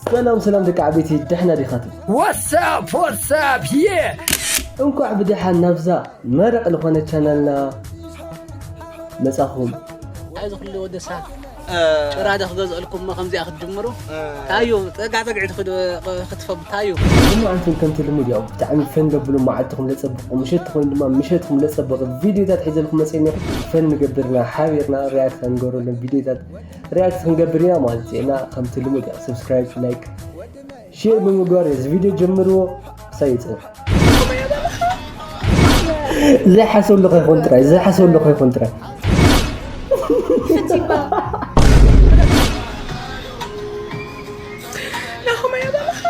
ሰላም ሰላም ደቂ ዓበይቲ፣ ደሕና ዲኻትም? What's up? What's up? Yeah! እንኳዕ ብደሓን ናብዛ መረቕ ዝኾነ ቻናልና መጻኹም። እዚ ኩሉ ወደሳ ጭራደ ክገዝእልኩም እሞ ከምዚኣ ክትጅምሩ። ታዩ፣ ጸጋ ጸግዒ ትኽድ-፣ ክትፈቡ፣ ታዩ። እሞ ኣንቱም ከምቲ ልሙድ ያው ብጣዕሚ ፈን ደብሉ፣ መዓልትኹም ለጸብቕ፣ ምሸትኹም ድማ ምሸትኩም ለጸብቕ ቪድዮታት ሒዘልኩም መጺእና። ፈን ንገብርና፣ ሓቢርና ሪያክት ንገብረሎም ቪድዮታት ሪያክት ክንገብር ኢና ማለት እዩ። እና ከምቲ ልሙድ ያው ሰብስክራይብ፣ ላይክ፣ ሼር ብምግባር እዚ ቪድዮ ጀምርዎ። ክሳብ ይጽንሕ። ዘይሓሰብሉ ከይኮን ጥራይ፣ ዘይሓሰብሉ ከይኮን ጥራይ። ፍቲባ ናኹም ኣያ ባባኻ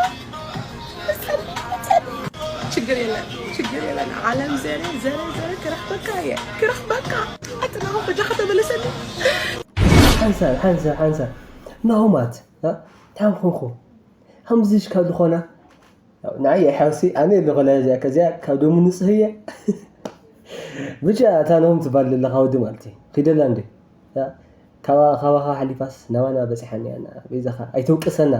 ችግር የለን፣ ችግር የለን። ዓለም ዘረ ዘረ ዘረ ክረኽበካ እየ፣ ክረኽበካ። ኣቲ ናኹም በጃኻ ተመለሰኒ። ሓንሳብ ሓንሳብ ሓንሳብ ናኹማት ታንኹንኹ ከምዚ ሽካ ዝኾና ንዓይ የሓውሲ ኣነ ኣለኹ። እዚኣ ከዚኣ ካብ ደሙ ንጽህ እየ። ብቻ እታ ነሆም ትባል ዘለኻ ወዲ ማለት እዩ። ኺደላ እንዴ? ካባ ካባኻ ሓሊፋስ ናባና በጺሓ እያ። በይዛኻ ኣይተውቅሰና።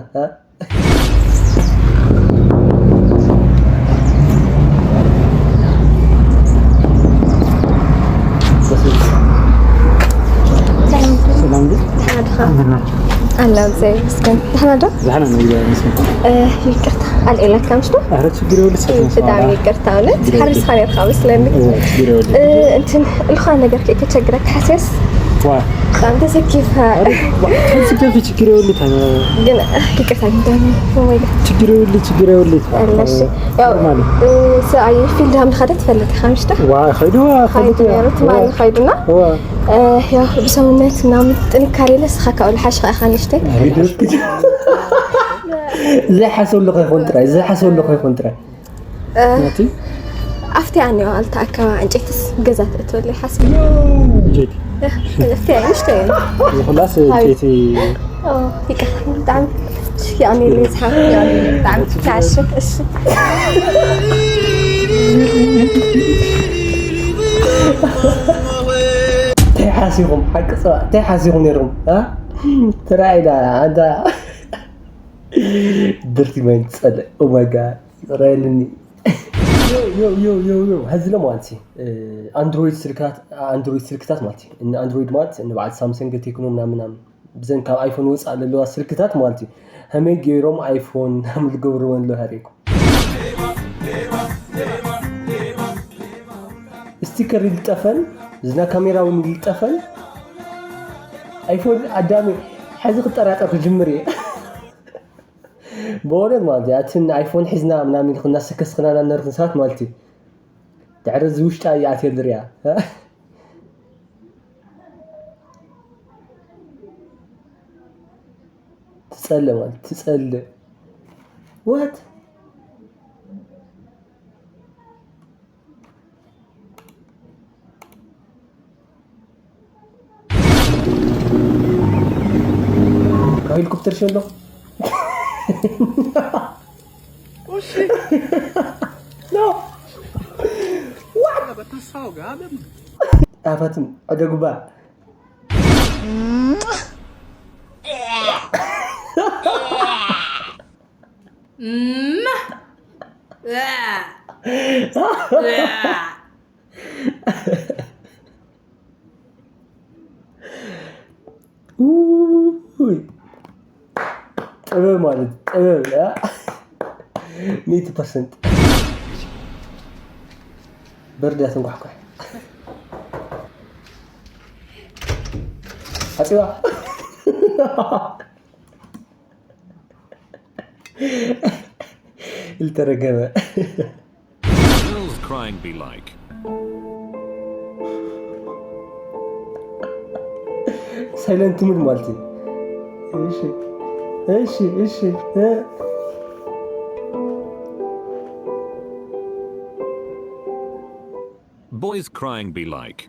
ሰላም ሰላም። ደሓና ዲኻ? ኣላ፣ እግዚኣብሔር ይመስገን። ደሓና ዶ? ደሓና ነው፣ እግዚኣብሔር ይመስገን። ይቅርታ ኣልዒለካ ምሽ ዶ? ኧረ ችግር የብሉ። ብጣዕሚ ይቅርታ፣ እውነት ሓሪስካ ነርካ መስለኒ። ችግር የብሉ። እንትን ልኳ ነገር ከ ከቸግረካ ሓስያስ ዋ ብጣዕሚ ተሰኪፍካ። ዋ፣ ተሰኪፍ ችግር የብሉ። ግን ይቅርታ ግን ደሞ ወይ ችግር የብሉ፣ ችግር የብሉ። ኣለሽ ያው ሰብኣይ ፊልድ ሃም ድኻ ትፈልጥ ኢኻ ምሽ ዶ? ዋ ኸይዱ ኸይዱ ነሩ ትማሊ ኸይዱና ዋ ያው ብሰውነት ምናምን ጥንካሬ ለስኻ ካብኡ ልሓሽ ኸዓ ንእሽተይ ዘይሓሰብሉ ከይኮን ጥራይ፣ ዘይሓሰብሉ ከይኮን ጥራይ። ኣብቲ ኣኔዋ ኣልታ ኣከባ ዕንጨይትስ ገዛ ትእትወለይ ሓስብ። ኣብቲ ንእሽተይ ዝኹላስ ዕንጨይቲ ይቅር ብጣዕሚ ያኔ ልዝሓ ያኔ ብጣዕሚ ትዓሽት። እሺ እንታይ ሓሲኹም ሓቂ ጸባ እንታይ ሓሲኹም ነይርኩም? ተራኢዳ ኣንታ ድርቲ ማይ ትጸልእ። ኦማጋ ይቕረየልኒ። ዮዮዮዮዮ ሀዚ ለማለት አንድሮይድ ስልካት አንድሮይድ ስልክታት ማለት ንአንድሮይድ ማለት ንበዓል ሳምሰንግ ቴክኖ ምናምን ምናምን ብዘን ካብ ኣይፎን ወፃእ ዘለዋ ስልክታት ማለት እዩ። ከመይ ገይሮም ኣይፎን ናም ዝገብርዎ ኣሎ ሃሪኩም ስቲከር ይልጠፈን ዝና ካሜራ እውን ይልጠፈን ኣይፎን ኣዳሚ ሕዚ ክጠራጠር ክጅምር እየ። ብእውነት ማለት እዩ ኣትን ኣይፎን ሒዝና ምናምን ኢልክና ሰከስክናና ነርክን ሰባት ማለት እዩ። ድሕሪ እዚ ውሽጣ ይኣትየ ዝርያ ትጸልእ ማለት ትጸልእ ወት ካብ ሄሊኮፕተር ሸሎ ኣፋትም ዕደጉባ ጥበብ ማለት ጥበብ ሚእቲ ፐርሰንት በርድያ ትንኳሕኳሕ ሓፂባ ዝተረገመ Girls crying be like. ሳይለንት ሙድ ማለት እዩ። እሺ እሺ እሺ Boys crying be like.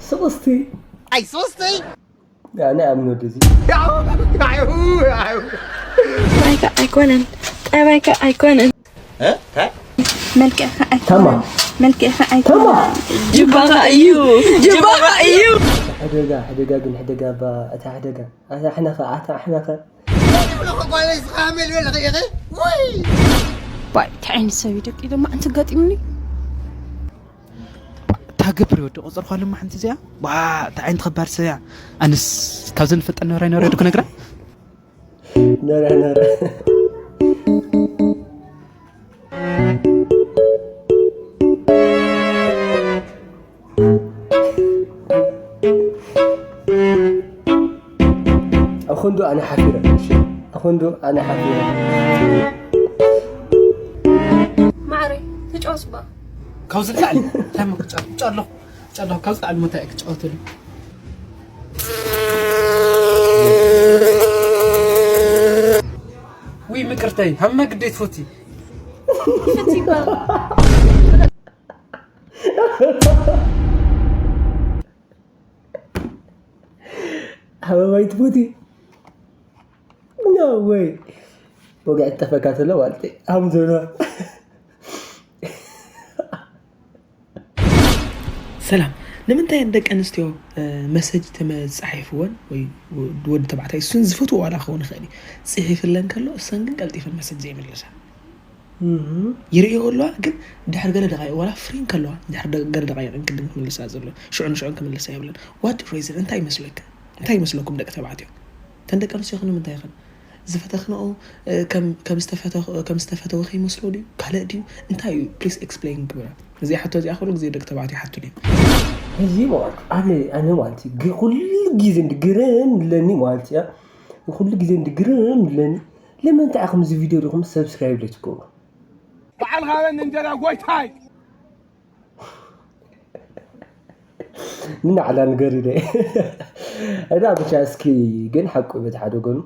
ስቕስቲ ኣይሶስቲ ኣነ ኣብ ንወደዚ ኣይኮነን፣ ጠባይካ ኣይኮነን፣ እ? እንታይ? መልክዕካ ተማ ኣይኮነን፣ መልክዕካ ኣይኮነን። ጅባኻ እዩ፣ ጅባኻ እዩ። ሕደጋ ሕደጋ ግን ሕደጋ ባ እታ ሕደጋ ኣታ ኣሕናኸ ኣታ ኣሕናኸ ባይ እንታይ ዓይነት ሰብ እዩ ደቂ ድማ ኣንቲ ጋጢሙኒ። ታገብር ይወዲ ቁፅር ኳልማ ሓንቲ እዚኣ ዋ እንታይ ዓይነት ኸባድ ሰብ እያ። ኣንስ ካብዘን ፈልጠን ነብራይ ነብረ ዶ ክነግራ ነረ ነረ ኣኹንዱ ኣነ ሓፊረ ኣኹንዱ ኣነ ሓፊረ ማዕረይ ተጫወት ባ ካብዚ ልዓሊ እንታይ ሞ ክጫወት ጫለኹ ጫለኹ ካብዚ ልዓሊ ሞ እንታይ ክጫወተሉ ውይ ምቅርተይ ሃብና ግደይ ትፈቲ ሓበባይ ትፉቲ no way ወግዒ ጠፈካ ተሎ ማለት እዩ ሃምዘና ሰላም ንምንታይ ደቂ ኣንስትዮ መሰጅ ተመፃሒፍወን ወይ ወዲ ተባዕታይ እሱን ዝፈትዎ ዋላ ክኸውን ይኽእል እዩ ፅሒፍለን ከሎ እሰን ግን ቀልጢፈን መሰጅ ዘይምልሳ ይርእዮ ኣለዋ ግን ድሕር ገለ ደቃይቅ ዋላ ፍሪን ከለዋ ድሕር ገለ ደቃይቅ እንክድን ክምልሳ ዘሎ ሽዑ ንሽዑን ክምልሳ የብለን what reason እንታይ ይመስለክ እንታይ ይመስለኩም ደቂ ተባዕትዮ ተን ደቂ ኣንስትዮ ክንምንታይ ይኽእል ዝፈተኽንኦ ከም ዝተፈተወ ከይመስሎ ድዩ ካልእ ድዩ እንታይ እዩ please explain ግበረ እዚኣ ሕቶ እዚኣ ኩሉ ግዜ ደቂ ተባዕትዮ ይሓቱኒ እዚ ማለት ኣነ ኣነ ማለት እዩ ግ- ኩሉ ግዜ እንዲ ግርም ለኒ ማለት እያ ኩሉ ግዜ እንዲ ግርም ለኒ ለምን እንታይ ኢኹም እዚ ቪድዮ ዲኹም ሰብስክራይብ ለትገብሩ በዓል ሃበን እንጀራ ጎይታይ ንናዕላ ንገሪ ደ እዳ ብቻ እስኪ ግን ሓቁ በቲ ሓደ ጎኑ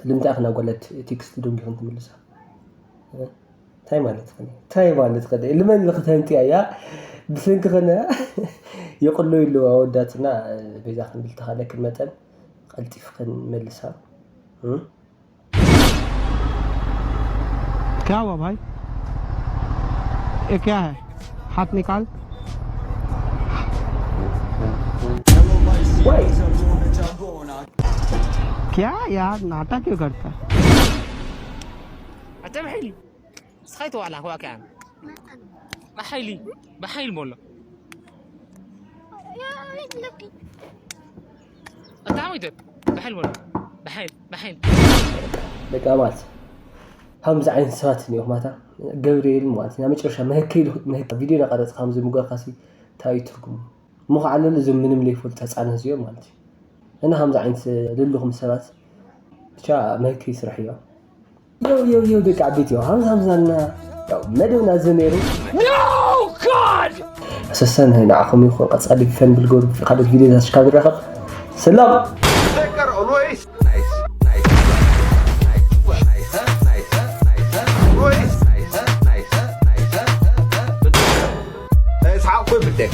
ልምንታይ ክና ጓለት ቴክስት ደንጊኹም ትምልሳ እንታይ ማለት ኸ እንታይ ማለት ኸ ልመን ልኽተንቲ ኣያ ብሰንኪ ኸነ ይቕሎ ይሉ ኣወዳትና ቤዛ ክንብል ተኻለክን መጠን ቀልጢፍክን መልሳ क्या हुआ भाई ये क्या है हाथ निकाल क्या यार नाटक क्यों करता है أنت محيلي سخيت وعلى هواك يعني بحيلي بحيل بولا أنت عم يدب بحيل بولا بحيل بحيل ደቂ ኣማልት ከምዚ ዓይነት ሰባት እኒኦ ማታ ገብርኤል ማለት ናብ መጨረሻ መህከይ ቪድዮ ናቀረፅ ከምዚ ምግባርካሲ እንታይ እዩ ትርጉሙ እሞ ከዓ ለለ እዞም ምንም ለይፈልጡ ህፃናት እዚኦም ማለት እዩ እና ከምዚ ዓይነት ልልኹም ሰባት ብቻ መህከይ ስራሕ እዮም የው የው የው ደቂ ዓበይቲ እዮም ሃምዛ ሃምዛና ያው መደብና እዚ ነይሩ ሰሰን ንዓኹም ይኹን ቀፃሊ ፈን ብልገብሩ ካልኦት ቪዲዮታት ሽካብ ንራኸብ ሰላም اسحاق وين بدك